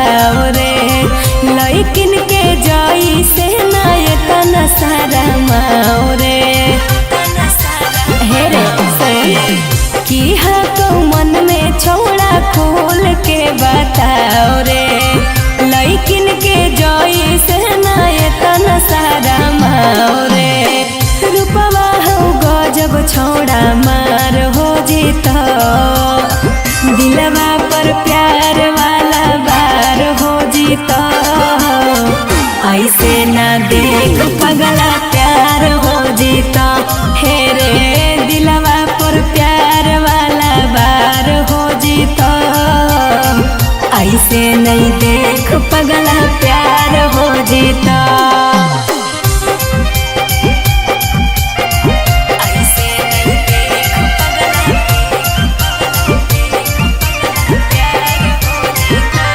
बताओ रे। लइकिन के जाई से ना एतना सारा माओ रे। हे रे सुन की हा तो मन में छोड़ा खोल के बताओ रे। लइकिन के जाई से ना एतना सारा माओ रे। रूपवा हो गजब छोड़ा मार हो जीता, दिलवा पर प्यार वाला बार हो जीता। ऐसे ना देख पगला प्यार हो जीता, हे रे दिलवा पर प्यार वाला बार हो जीता। ऐसे नहीं देख पगला प्यार हो जीता। ऐसे नहीं देख पगला प्यार हो जीता।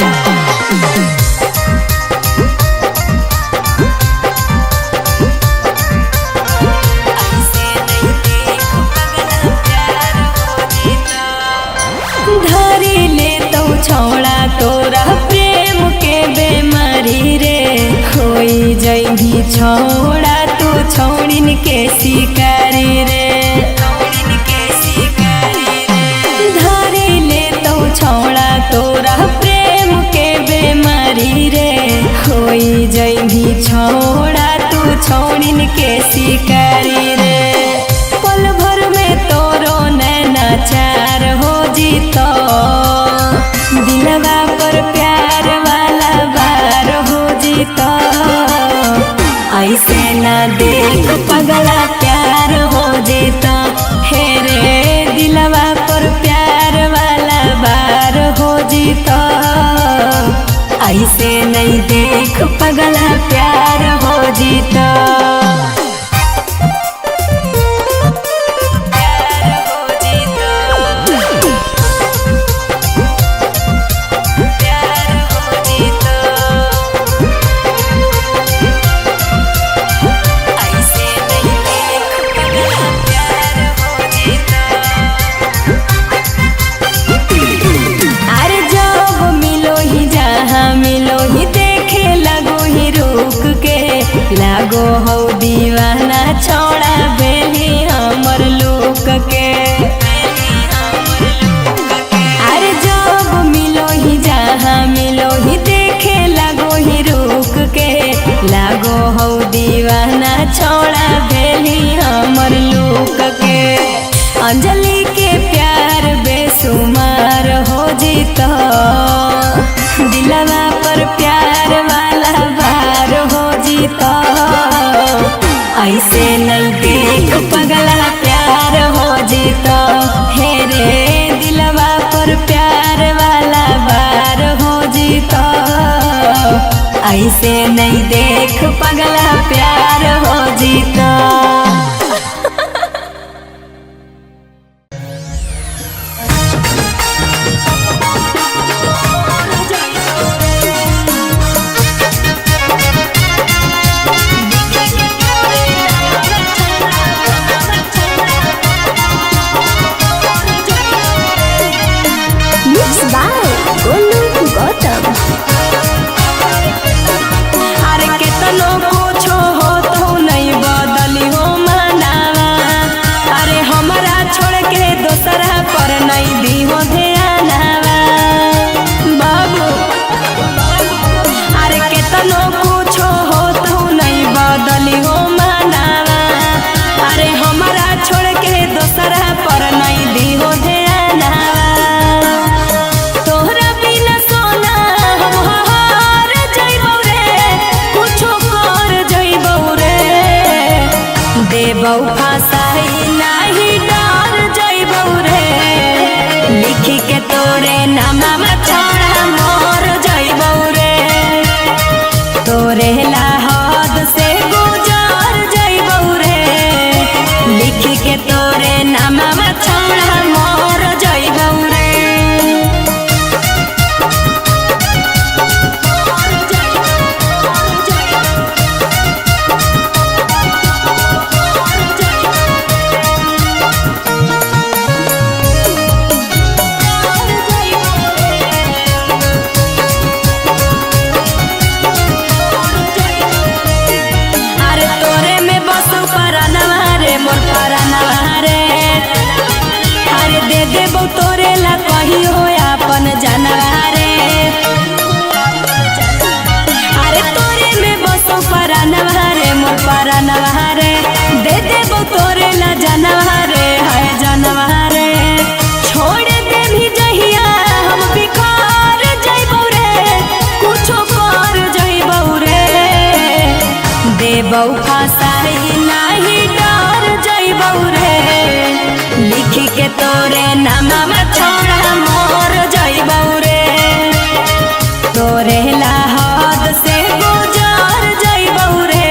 ऐसे नहीं देख पगला प्यार हो जीता। धरी ले तो छौड़ा तोरा प्रेम के बेमारी रे, होई जइभी छौड़ा तू छौड़िन के शिकारी रे। धरी ले तो छौड़ा तोरा प्रेम के बेमारी रे, होई जइभी छौड़ा तू छौड़िन के शिकारी रे। पल भर में तोरो नैना चार हो जीतो, दिलवा पर प्यार वाला बार हो जीतो। ऐसे ना देख पगला प्यार हो जीतो, हे रे दिलवा पर प्यार वाला बार हो जीतो। ऐसे नहीं देख पगला प्यार हो जीतो। प्यार हो जीतो, प्यार हो जीतो। ऐसे नहीं देख पगला प्यार हो जीतो। अरे जब मिलो ही जहाँ मिलो ही देखे लगो ही रुक के, लागो हो दीवाना छोड़ा बेली हमर लूक के। अरे जब मिलो ही जहाँ मिलो ही देखे लगो ही रुक के, लागो हो दीवाना छोड़ा बेली हमर लूक के। अंजलि के प्यार बेसुमार हो जीतो, दिलवा पर प्यार वाला बार हो जीतो। ऐसे नहीं देख पगला प्यार हो जीतो, हे रे दिलवा पर प्यार वाला बार हो जीतो। ऐसे नहीं देख पगला प्यार हो जीतो। Mix by Golu Gautam. अरे केतनो कुछो हो तो नहीं बदली हो मनावा, अरे हमरा छोड़ के दोसरा पर नहीं दी हो ध्यानावा। बाबू अरे केतनो कुछो हो तो नहीं बदली हो मनावा, अरे हमरा छोड़ के दोसरा पर नहीं दी हो ध्यानावा। तोहरा बिना सोना हम हार जइबौ रे, कुछो कर जइबौ रे। देबौ फांसाई नाही डर जइबौ रे, लिखी के तोरे नामा छोड़ा मोर जइबौ रे। तोरे ला हद से गुजर जइबौ रे, लिखी के तोरे नामा छोड़ा मोर जइबौ रे। देबौ फसाई नाही डर जइबौ रे, लिख के तोरे नामवा छोड़ा मोर जइबौ रे। तोरे ला हद से गुजर जइबौ रे,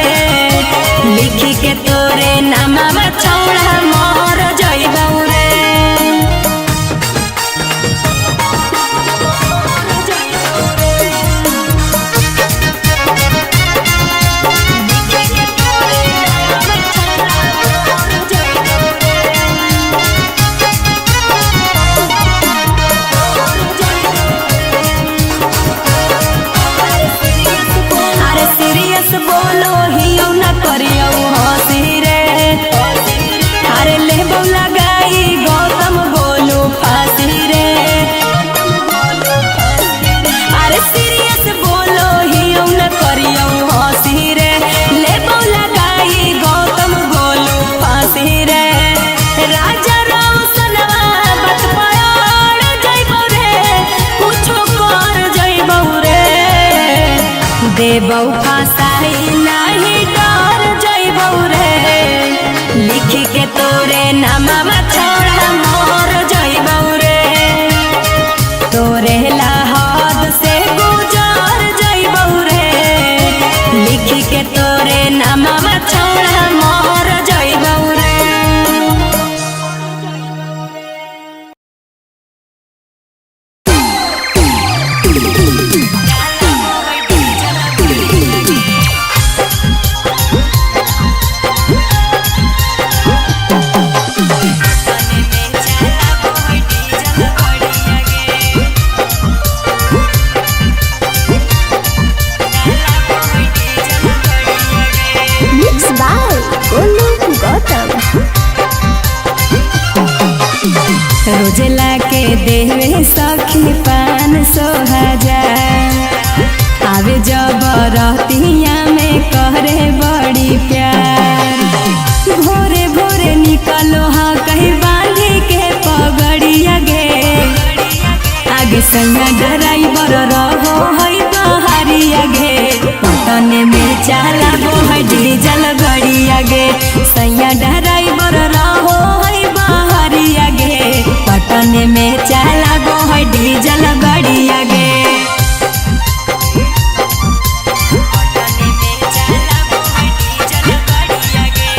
लिख के तोरे नामवा छोड़ा मोर जइबौ रे। अरे सीरियस बोलो हियो न करियो हंसी रे, अरे लेबो लगाई गौतम बोलो फांसी रे। अरे सीरियस बोलो हियो न करियो हंसी रे, लेबो लगाई गौतम गोलू फांसी रे। राजा रोशनवा बात पयाड़ जइबो रे, कुछो कर जइबो रे। देबौ फसाई नाही डर जइबौ रे, लिख के तोरे नामवा छोड़ा मोर जइबौ रे। तोरे ला हद से गुजर जइबौ रे, लिख के तोरे नामवा छोड़ा मोर जइबौ रे। Mix by Golu Gautam. रोज लाके देवे सखी 500 हजार, आवे जब रतिया में करे बड़ी प्यार। भोरे भोरे निकलो हाँ कहीं बांधी के पगड़िया गे, आगे सैया ड्राइवर रहो है बहारिया गे। पटने में चलाबो है डीजल गड़िया गे, सैया ड्राइवर रहो है बहारिया गे। पटने में चलाबो है डीजल गड़िया गे। पटने में चलाबो है डीजल गड़िया गे।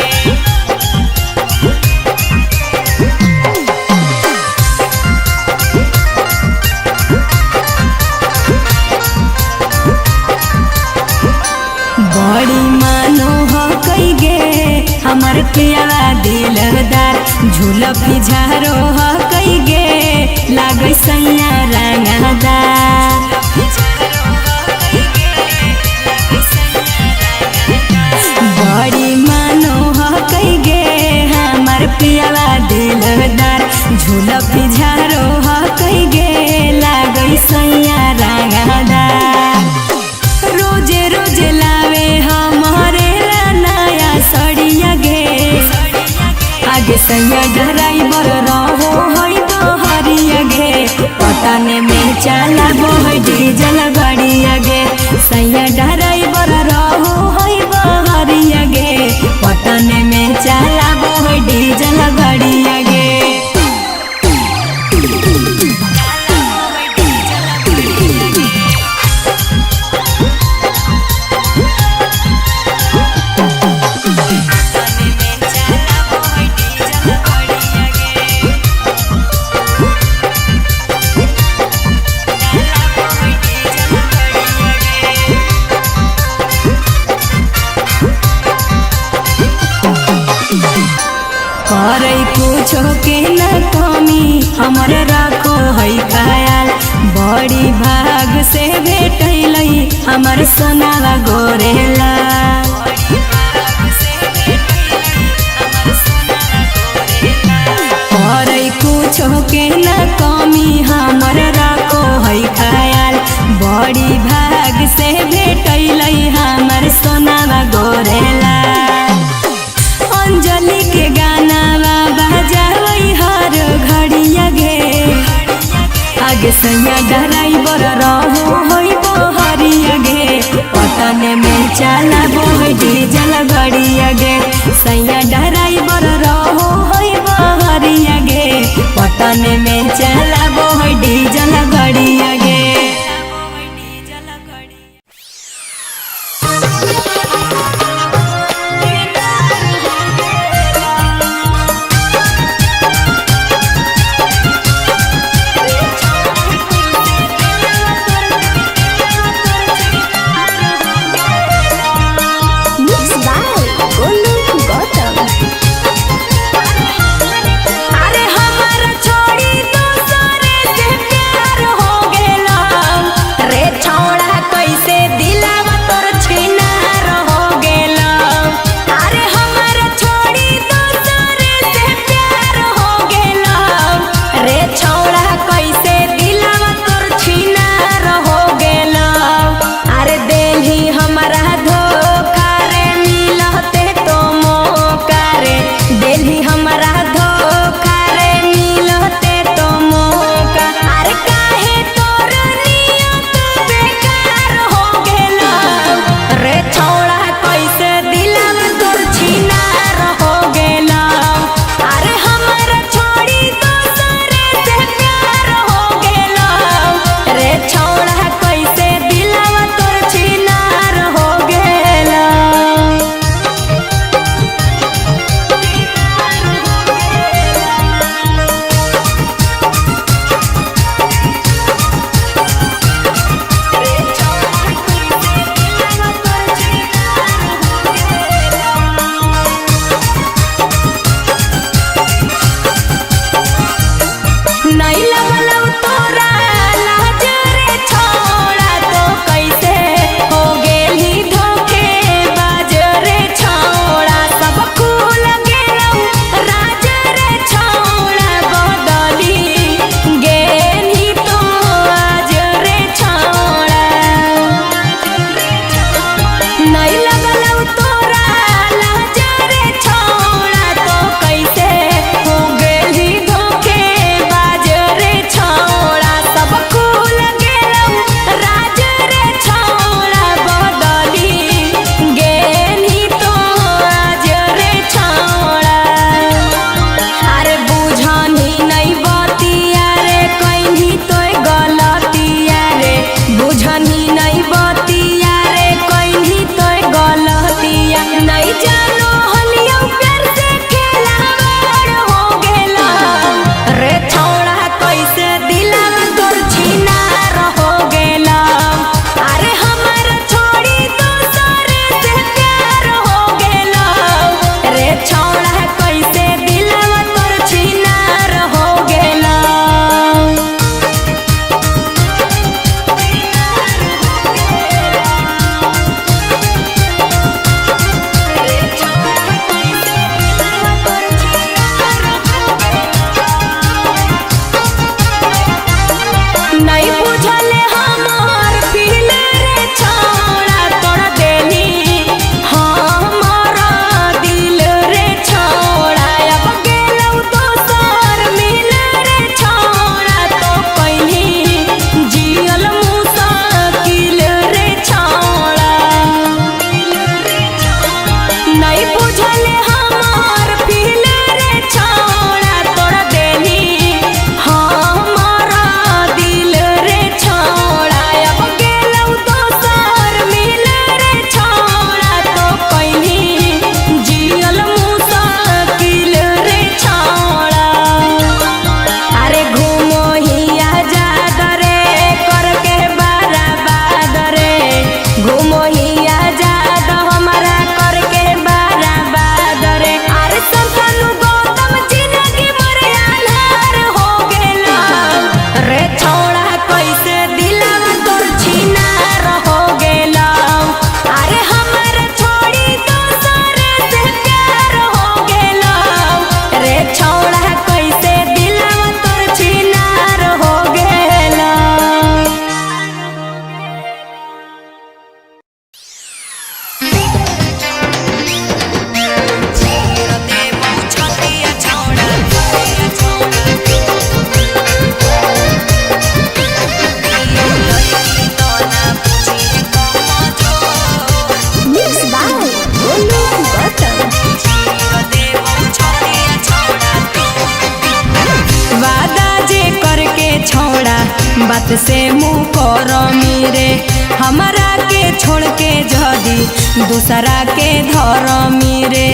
बड़ी मानो हो कई गे हमर पियावा दिलदार, झूला झारो हो कई गे लागै सैया रंगदार। बड़ी मानो हो कई गे हमर पियावा दिलदार, झूला झारो हो कई गे लागै सैया रंगदार। रोजे रोजे लावे हमारे ला नया सड़िया गे, आगे सैया ड्राइवर रहो है बहरिया गे। पटने में चलाबो है डीजल गड़िया गे, सैया ड्राइवर रहो है बहरिया गे। पटने में चलाबो है डीजल गड़िया गे। करे कुछो के न कमी हमर रखो है ख्याल, बड़ी भाग से भेटैलै हमर सोनावा गोरेला। करे कुछो के न कमी हमर रखो है ख्याल, बड़ी भाग से भेटैलै हमर सोनावा गोरेला। अंजलि के गाना बजावै हर घड़िया गे, आगे सैया ड्राइवर रहो है बहरिया गे। पटने में चलाबो है डीजल। सैया ड्राइवर रहो है बहरिया गे, पटन में चलाबो है डीजल गड़िया गे। Mix by Golu Gautam. अरे हमारा छोड़ी दोसरे से प्यार हो गेला। बात से मुँह कर रे। हमारा के छोड़ के जदी दूसरा के धरमी रे।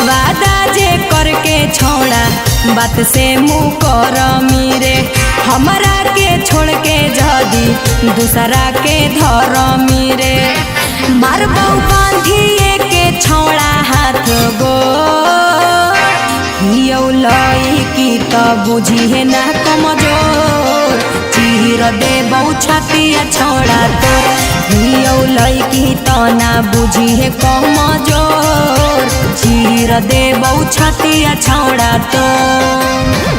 वादा जे करके छोड़ा बात से मुँह कर रे। हमारा के छोड़ के जदी दूसरा के धरमी रे। मारबौ बांधिए के छोड़ा हाथ गो लई त बुझिहे ना कमजोर। चीर देबौ छातिया छोड़ा तोर हियौ लईकी त ना बुझिहे कमजोर। चीर देबौ छातिया छोड़ा तोर।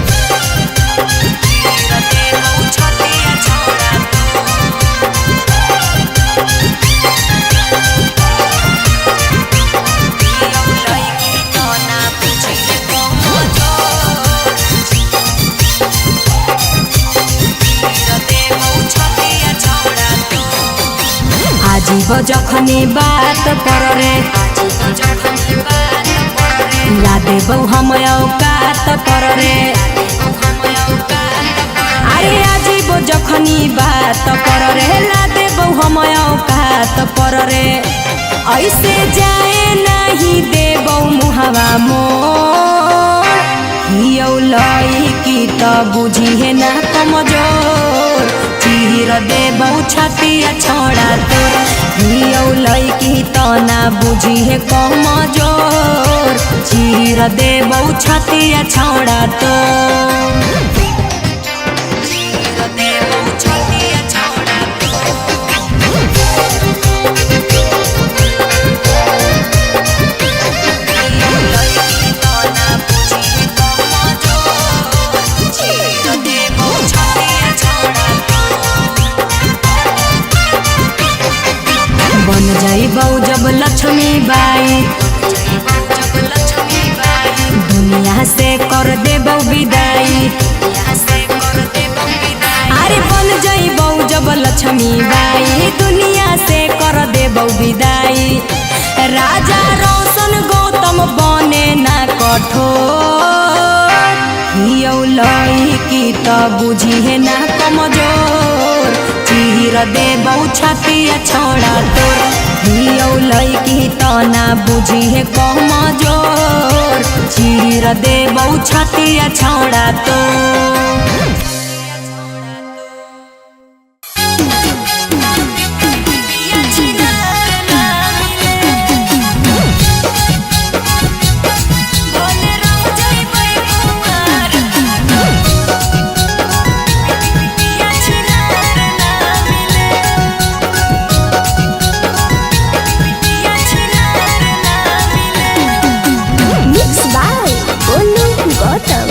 आजीब जखनी बात पर रे ला देबौ हम औकात पर रे। अरे आजीब जखनी बात पर रे ला देबौ हम औकात पर रे। ऐसे जाए नहीं देबौ मुहावा मोर हियौ लईकी त बुझिहे ना कमजोर। चीर देबौ छातिया छोड़ा तोर हियौ लईकी त ना बुझिहे कमजोर। चीर देबौ छातिया छोड़ा तोर। बन जाइबौ जब लक्ष्मी बाई दुनिया से कर देबौ विदाई। अरे बन जाइबौ जब लक्ष्मी बाई दुनिया से कर देबौ विदाई। राजा रोशन गौतम बने ना कठोर हियौ लईकी त बुझिहे ना कमजोर। चीर देबौ छातिया छोड़ा तोर हियौ लईकी त ना बुझिहे कमजोर। चीर देबौ छातिया छोड़ा तोर। Mix by Golu Gautam.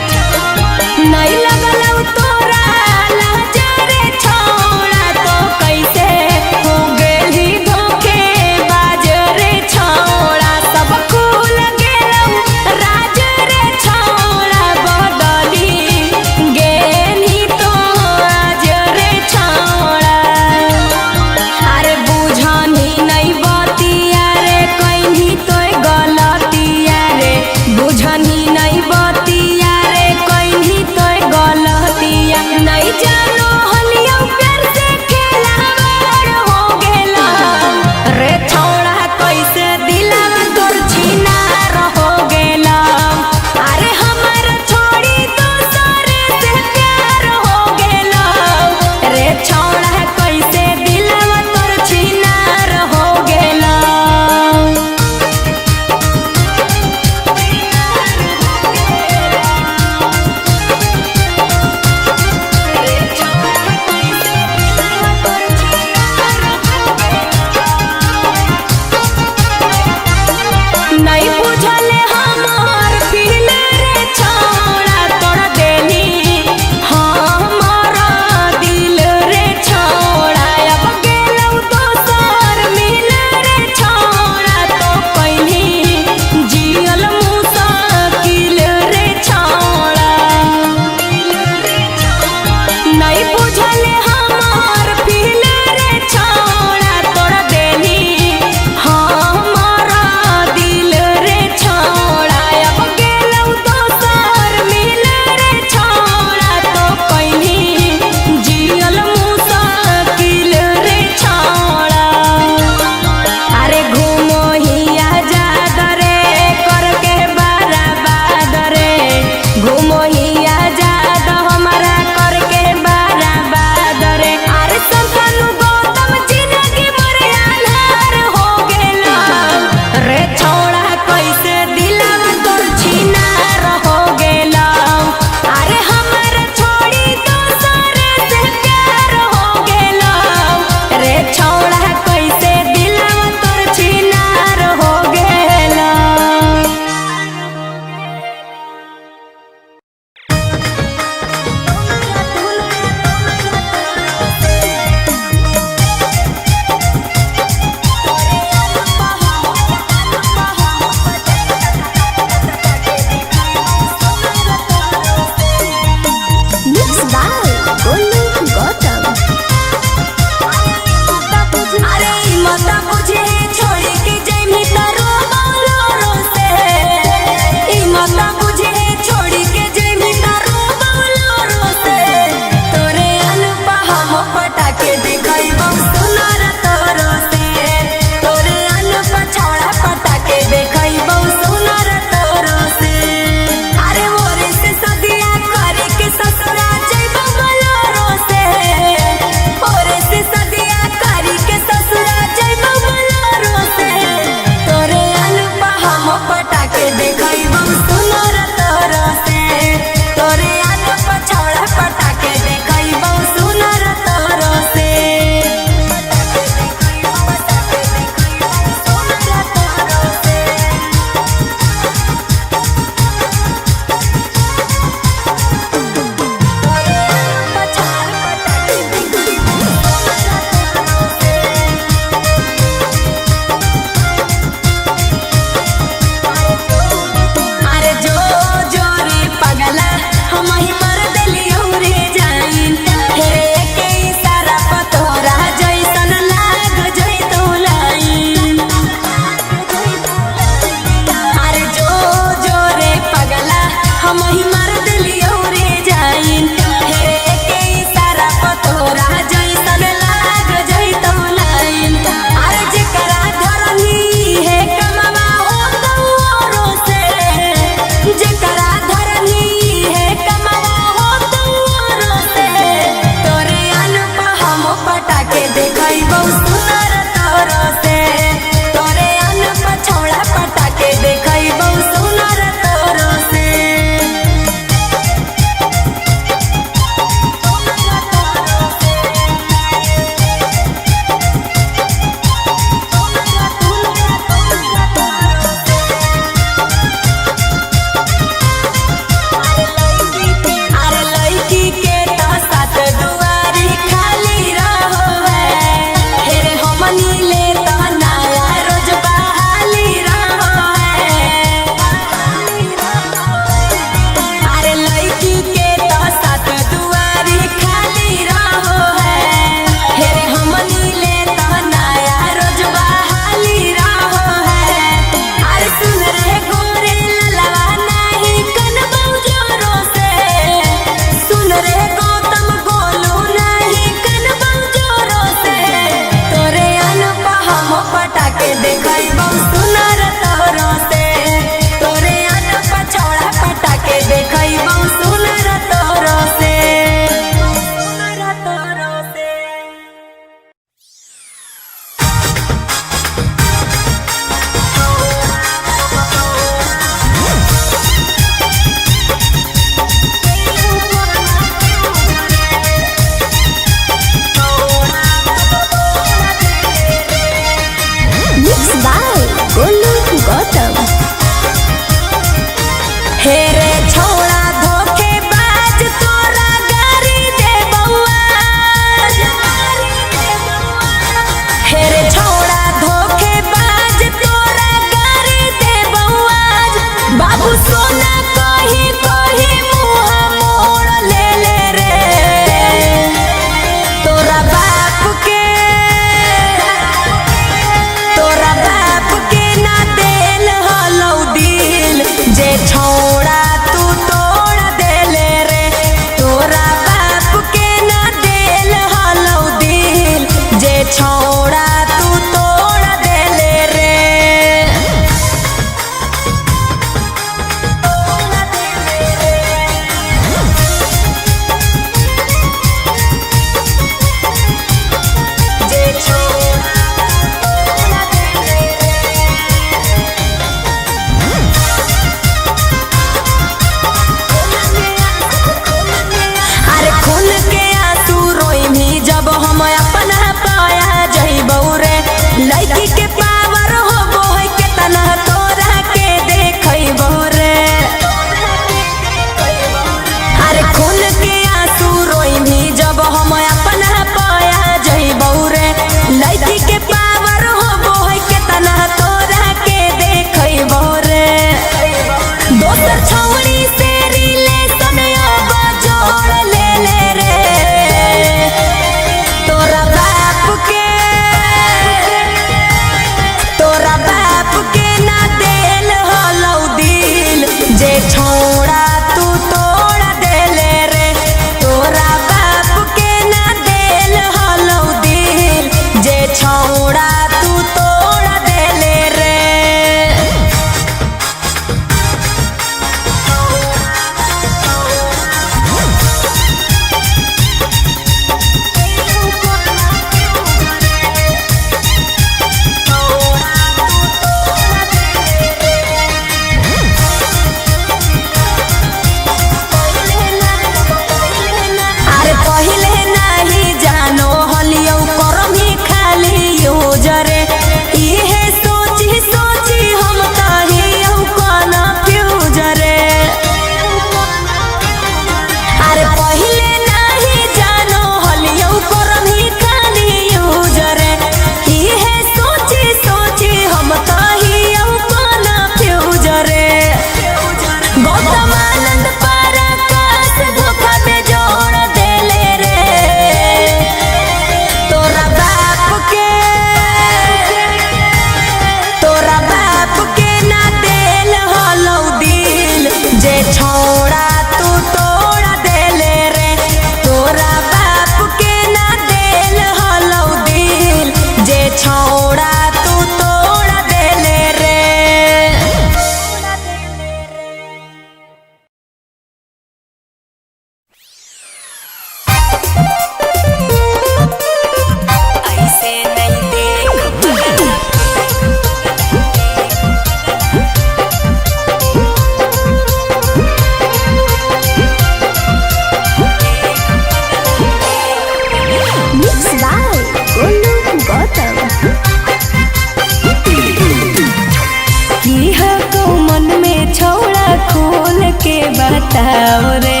बताओ रे।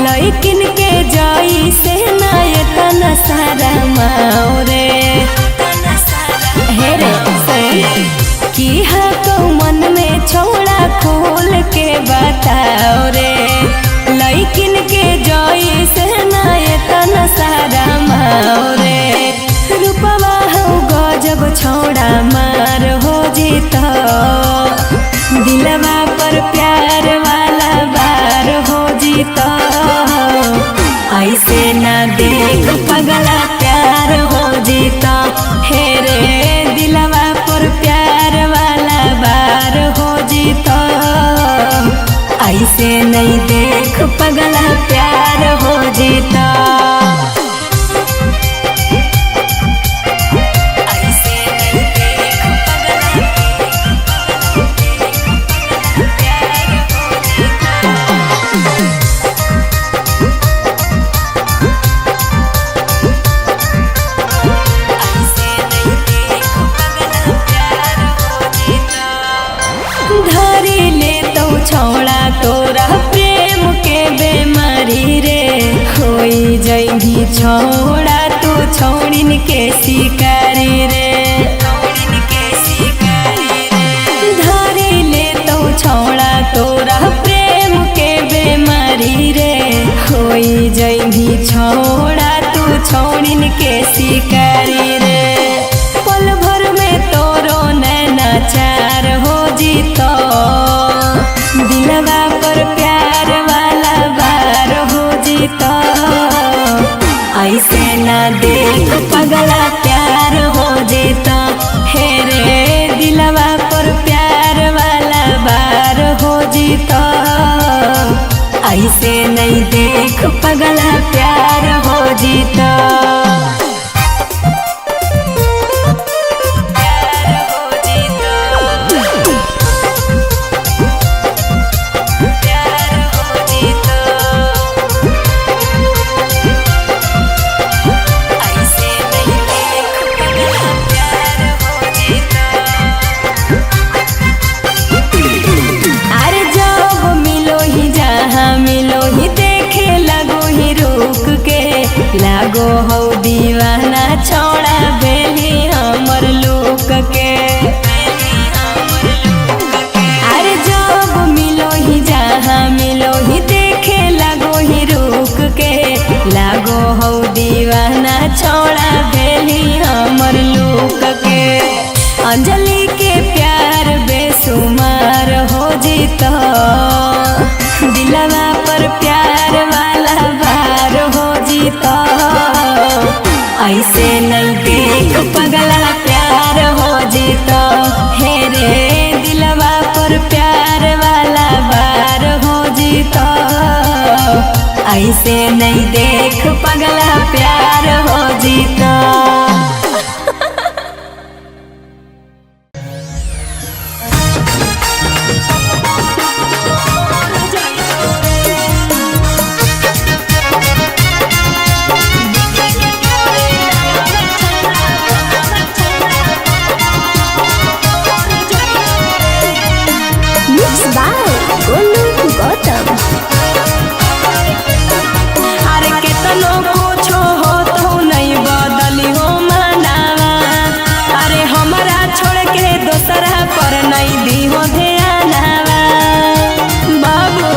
लइकिन के जई से ना एतना सारा माओ रे। हे रे सुन की हा तो मन में छोड़ा खोल के बताओ रे। लइकिन के जई से ना एतना सारा माओ रे। रूपवा हो गजब छोड़ा मार हो जीता, दिलवा पर प्यार वाला बार हो जीता। ऐसे ना देख पगला प्यार हो जीता, हे रे दिलवा पर प्यार वाला बार हो जीता। ऐसे नहीं देख पगला प्यार हो जीता। ऐसे नहीं देख पगला प्यार हो जीता। ऐसे नहीं देख पगला प्यार हो जीता। धरी ले तो छोड़ा तोरा प्रेम के बेमारी रे, होई जइभी छोड़ा तू छोड़िन के शिकारी रे। धरी ले तो छोड़ा तोरा प्रेम के बेमारी रे, होई जइभी छोड़ा तू छोड़िन के शिकारी रे। पल भर में तोरो नैना चार हो जीतो, दिलवा पर प्यार वाला बार हो जीतो। ऐसे ना देख पगला प्यार हो जीतो, हे रे दिलवा पर प्यार वाला बार हो जीतो। ऐसे नहीं देख पगला प्यार हो जीतो। प्यार हो जीतो, प्यार हो जीतो। ऐसे नहीं देख पगला प्यार हो जीतो। अरे जब मिलो ही जहाँ मिलो ही देखे लगो ही रुक के, लागो हो दीवाना छोड़ा बेली हमर लोक के। अरे जब मिलो ही जहाँ मिलो ही देखे लगो ही रुक के, लागो हो दीवाना छोड़ा बेली हमर लोक के। अंजलि के प्यार बेसुमार हो जीतो, दिलवा पर प्यार वाला बार हो जीतो। ऐसे नहीं देख पगला प्यार हो जीतो, हे रे दिलवा पर प्यार वाला बार हो जीतो। ऐसे नहीं देख पगला प्यार हो जीतो। Mix by Golu Gautam. अरे केतनो कुछो हो तो नहीं बदली हो मनावा, अरे हमरा छोड़ के दोसरा पर नहीं दी हो ध्यानावा। बाबू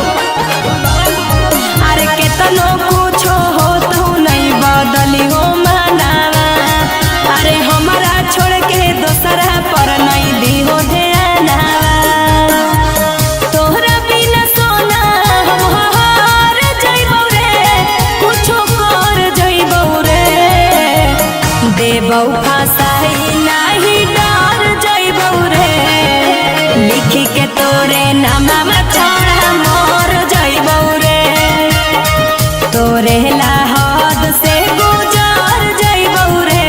अरे केतनो कुछो हो तो नहीं बदली हो मनावा, अरे हमरा छोड़ के दोसरा पर नहीं दी हो ध्यानावा। तोहरा बिना सोना हम हार जइबौ रे, कुछो कर जइबौ रे। देबौ फसाई नाही डर जइबौ रे, लिख के तोरे नामा छोड़ा मोर जइबौ रे। तोरे ला हद से गुजर जइबौ रे,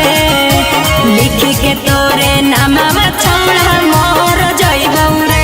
लिख के तोरे नामा छोड़ा मोर जइबौ रे।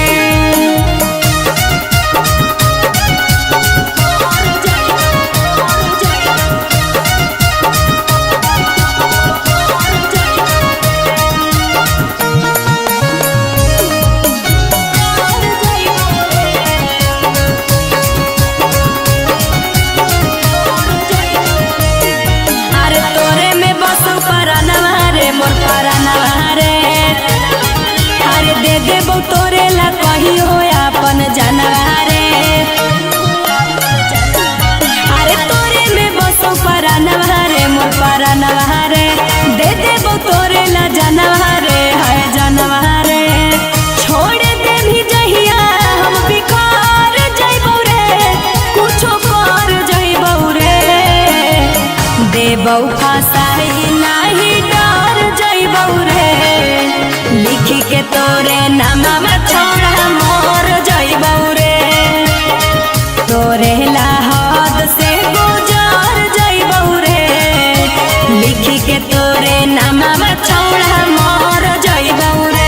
देबौ फसाई नाही डर जइबौ रे, लिख के तोरे नामा छोड़ा मोर जइबौ रे। तोरे ला हद से गुजर जइबौ रे, लिख के तोरे नामा छोड़ा मोर जइबौ रे।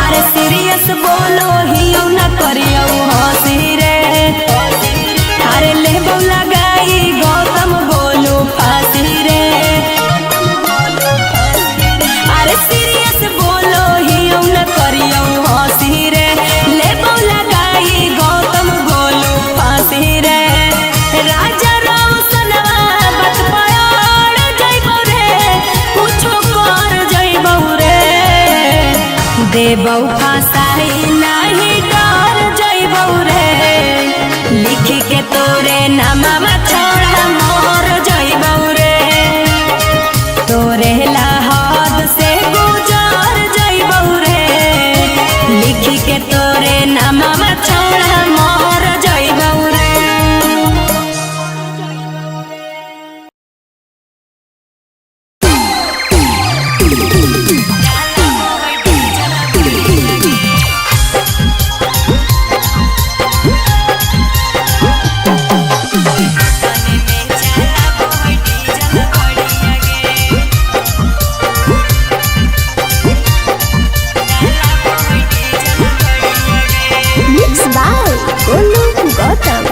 अरे सीरियस बोलो हियो न करियो हंसी रे, अरे लेबो लगाई गौतम गोलू फांसी रे। अरे सीरियस बोलो हियो न करियो हंसी रे, लेबो लगाई गौतम गोलू फांसी रे। राजा रोशनवा बात पयाड़ जइबौ रे, कुछो कर जइबौ रे। देबौ फसाई नाही डर जइबौ रे, लिख के तोरे नामा छोड़ा मोर जइबौ रे। तोरे ला हद से गुजर जइबौ रे, लिख के तोरे नामा छोड़ा मोर जइबौ रे। Mix by Golu Gautam.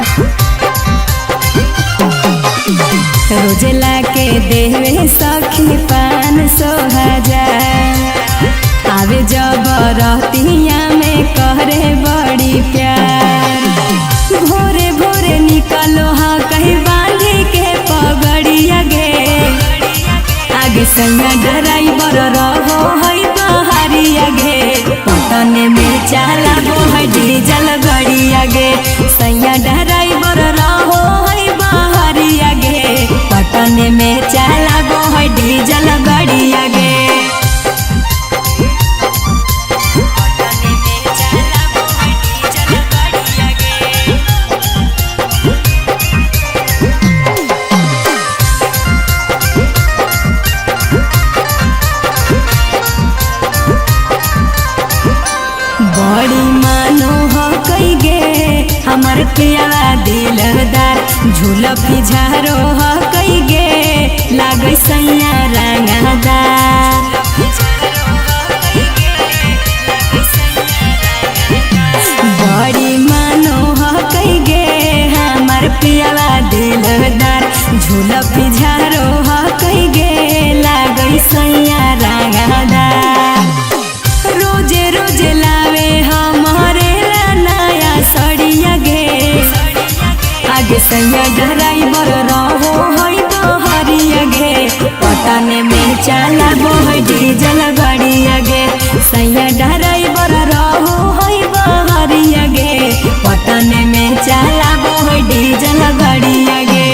रोजला के देवे सखी 500 हजार, आवे जब रतिया में करे बड़ी प्यार। भोरे भोरे निकलो हाँ कहीं बांधी के पगड़िया गे, आगे सैया ड्राइवर रहो है बहारिया गे। पटने में चलाबो है डीजल गड़िया गे, सैया ड्राइवर रहो है बहारिया गे। पटने में चलाबो है डीजल गड़िया गे। पटने में चलाबो है डीजल गड़िया गे। बड़ी मानो हो कई गे हमर पियावा दिलदार, झूला झारो हो कई गे लागै सैया रंगादार। बड़ी मानो हो कई गे हमर पियावा दिलदार, झूला झारो हो कई गे लागै सैया रंगादार। रोजे रोजे लावे हमारे ला नया सड़िया गे, आगे सैया ड्राइवर रहो है बहरिया गे। पटने में चलाबो है डीजल गड़िया गे, सैया ड्राइवर रहो है बहरिया गे। पटने में चलाबो है डीजल गड़िया गे।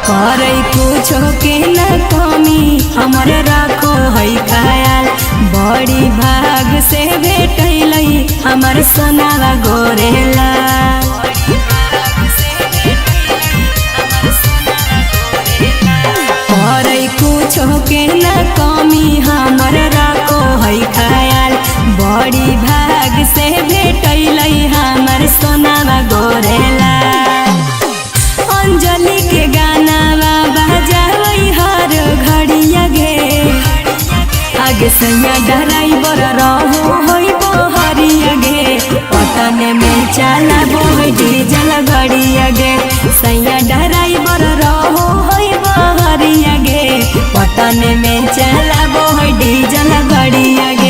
करे कुछो के न कमी हमर राखो है ख्याल, बड़ी भाग से भेटैलै हमर सोनावा गोरेला। करे कुछो के न कमी हमर राखो है ख्याल, बड़ी भाग से भेटैलै हमर सोनावा गोरेला। अंजलि के गाना बजावै हर घड़िया गे, आगे सैया ड्राइवर रहो है बहरिया गे। पटने में चलाबो है डीजल गाड़िया गे। सैया ड्राइवर रहो है बहरिया गे, पटन में चलाबो है डीजल गाड़िया गे।